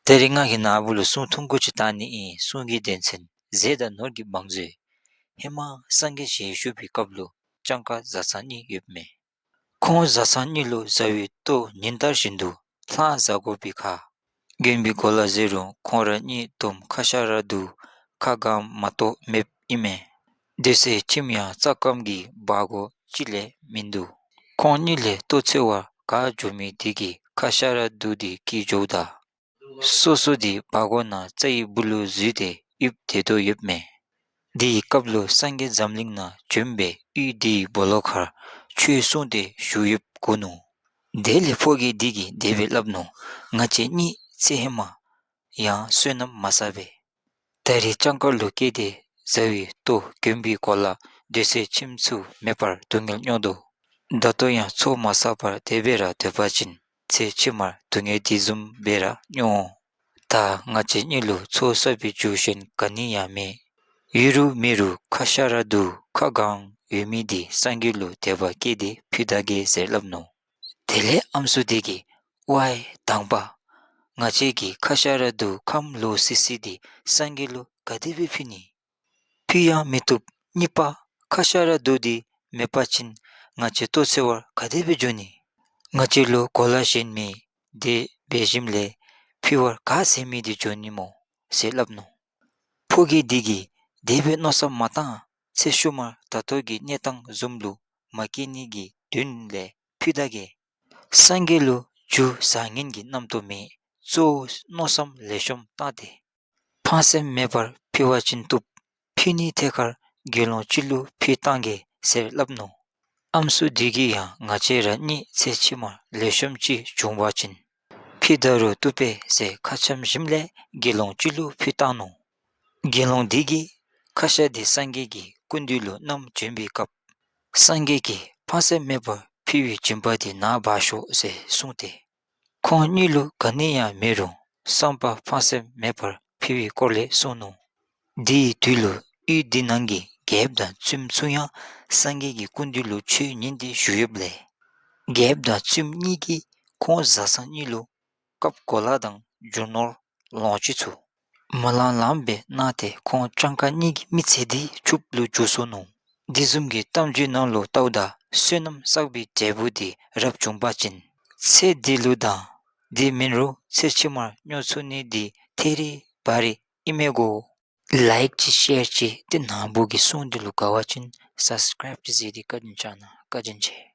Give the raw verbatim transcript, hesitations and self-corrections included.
ད་རིས་ང་གིས་ནཱ་བུ་ལུ་སྲུང་ཐུང་ཀུ་ཅིག་བཏང་ནི་ཨིན། སྲུང་གི་དོན་ཚན་རྫས་དང་ནོར་གྱི་བང་མཛོད། ཧེ་མ་སངས་རྒྱས་ཞལ་བཞུགས་པའི་སྐབས་ལུ་སྤྱང་ཀ་བཟའ་ཚང་གཉིས་ཡོདཔ་མས། ཁོང་བཟའ་ཚང་གཉིས་ལུ་བཟའ་བའི་ལྟོ་ཉིན་ལྟར་བཞིན་དུ་ལྷང་བཟའ་དགོ་པའི་ཁར་དགོན་པའི་གོ་ལ་ཟེར་རུང་ཁོང་ར་གཉིས་བསྡོམས་ཁ་ཤ་ར་དུ་ཁ་གང་མ་གཏོགས་མེདཔ་ཨིན་མས། སྡོད་སའི་ཁྱིམ་ཡང་རྩྭ་སྐམ་གྱི་སྦ་སྒོ་གཅིག་ལས་མིན་འདུག། ཁོང་གཉིས་ལས་ལྟོ་འཚོལ་བར་ག་འགྱོ་མི་དེ་གིས་ཁ་ཤ་ར་དུ་དེ་བསྐྱལ་འགྱོཝ་ད་སོ་སོ་དེ་སྦ་སྒོ་ནང་རྩྭ་ཡི་སྦུག་ལུ་འཛུལ་ཏེ་ཡིབ་སྡོད་དོ་ཡོདཔ་མས། དེའི་སྐབས་ལུ་སངས་རྒྱས་འཛམ་གླིང་ནང་བྱོན་སྦེ་ཡུལ་དེའི་སྦོ་ལོགས་ཁར་ཆོས་གསུངས་ཏེ་བཞུགས་ཡོདཔ་གོ་ནུག། དེ་ལས་ཕོ་རྒྱས་དེ་གིས་དེ་སྦེ་སླབ་ནུག། ང་བཅས་གཉིས་ཚེ་ཧེ་མ་ཡང་བསོད་ནམས་མ་བསགས་པས། ད་རེས་སྤྱང་ཀ་ལུ་སྐྱེས་ཏེ་བཟའ་བའི་ལྟོ་དགོན་པའི་གོ་ལ་སྡོད་སའི་ཁྱིམ་ཚུ་མེད་པར་སྡུག་བསྔལ་མྱོང་དོ། ད་ལྟོ་ཡང་ཚོགས་མ་བསགས་པར་དེ་སྦེ་ར་སྡོད་པ་ཅིན་ཚེ་ཕྱི་མར་སྡུག་བསྔལ་དེ་བཟུམ་སྦེ་ར་མྱོང་འོང་། ད་ང་བཅས་གཉིས་ལུ་ཚོགས་བསགས་པའི་རྒྱུ་གཞན་ག་ནི་ཡང་མེད། ཡོད་རུང་མེད་རུང་ཁ་ཤ་ར་དུ་ཁ་གང་ཡོད་མི་དེ་སངས་རྒྱས་ལུ་དད་པ་བསྐྱེད་དེ་ཕུལ་ད་གེ་ཟེར་སླབ་ནུག། དེ་ལས་ཨམ་སྲུ་དེ་གིས་ཝའི་དང་པ་ང་བཅས་ཀྱིས་ཁ་ཤ་ར་དུ་ཁམས་ལོག་སི་སི་དེ་སངས་རྒྱས་ལུ་ག་དེ་སྦེ་ཕུལ་ནི། ཕུལ་ཡང་མི་བཏུབ། གཉིས་པ་ཁ་ཤ་ར་དུ་དེ་མེད་པ་ཅིན་ང་བཅས་ལྟོ་འཚོལ་བར་ག་དེ་སྦེ་འགྱོ་ནི། ང་བཅས་ལུ་གོ་ལ་གཞན་མེད། དེ་འབད་ཞིནམ་ལས་ཕུལ་བར་ག་ཟེར་མི་དེ་འགྱོ་ནི་སྨོ་ཟེར་སླབ་ནུག། ཕོ་རྒྱས་དེ་གིས་དེ་སྦེ་མནོ་བསམ་མ་བཏང་། ཚེ་ཤུལ་མར་ད་ལྟོ་གི་གནས་སྟངས་བཟུམ་ལུ་མ་སྐྱེ་ནི་གི་དོན་ལས་ཕུལ་ད་གེ། སངས་རྒྱས་ལུ་རྒྱུ་བཟང་ངན་གྱི་རྣམ་རྟོག་མེད། གཙོ་བོ་མནོ་བསམ་ལེགས་ཤོམ་བཏང་སྟེ་ཕངས་སེམས་མེད་པར་ཕུལ་བ་ཅིན་བཏུབ། ཕུལ་ནིའི་ཐད་ཁར་དགེ་སློང་ཅིག་ལུ་ཕུལ་བཏང་གེ་ཟེར་སླབ་ནུག། ཨམ་སྲུ་དེ་གིས་ཡང་ང་བཅས་ར་གཉིས་ཚེ་ཕྱི་མར་ལེགས་ཤོམ་ཅིག་བྱུང་བ་ཅིན་ཕུལ་ད་རུང་བཏུབ་པས་ཟེར་ཁ་འཆམ་ཞིནམ་ལས་དགེ་སློང་ཅིག་ལུ་ཕུལ་བཏང་ནུག། དགེ་སློང་དེ་གིས་ཁ་ཤ་དེ་སངས་རྒྱས་ཀྱི་སྐུ་མདུན་ལུ་བསྣམས་བྱོན་པའི་སྐབས་སངས་རྒྱས་ཀྱིས་ཕངས་སེམས་མེད་པར་ཕུལ་བའི་སྦྱིན་པ་དེ་ནཱ་འབག་ཤོག་ཟེར་གསུངས་ཏེ། ཁོང་གཉིས་ལུ་ག་ནི་ཡང་མེད་རུང་བསམ་པ་ཕངས་སེམས་མེད་པར་ཕུལ་བའི་སྐོར་ལས་གསུངས་ནུག། དེའི་དུས་ལུ་ཡུལ་དེ་ནང་གི་རྒྱལཔོ་དང་བཙུནམོ་ཚུ་ཡང་སངས་རྒྱས་ཀྱི་སྐུ་མདུན་ལུ་ཆོས་ཉན་ཏེ་བཞུགས་ཡོདཔ་ལས་རྒྱལཔོ་དང་བཙུནམོ་གཉིས་ཀྱིས་ཁོང་བཟའ་ཚང་གཉིས་ལུ་བཀབ་གོ་ལ་དང་རྒྱུ་ནོར་ལོངས་སྤྱོད་ཚུ་མ་ལང་ལངམ་སྦེ་གནང་སྟེ་ཁོང་སྤྱང་ཀ་གཉིས་ཀྱི་མི་ཚེ་དེ་ཕྱུགཔོ་ལུ་འགྱུར་སོ་ནུག། དེ་བཟུམ་གྱི་གཏམ་རྒྱུད་ནང་ལུ་བལྟཝ་ད་བསོད་ནམས་བསགས་པའི་འབྲས་བུ་དེ་རབ་བྱུང་པ་ཅིན་ཚེ་འདི་ལུ་དང་དེ་མེན་རུང་ཚེ་ཕྱི་མར་མྱོང་ཚུགས་ནི་དེ་ཐད་རི་བ་རི་ཨིན་མས་གོ། ལའིཀ་ཅིག་ཤེར་ཅིག་ཏེ་ནཱ་བུ་གི་སྲུང་འདི་ལུ་དགའ་བ་ཅིན་སབ་སི་ཀརའིབ་ཅིག་མཛད་དེ་བཀའ་དྲིན་བསྐྱང་གནང་། བཀའ་དྲིན་ཆེ།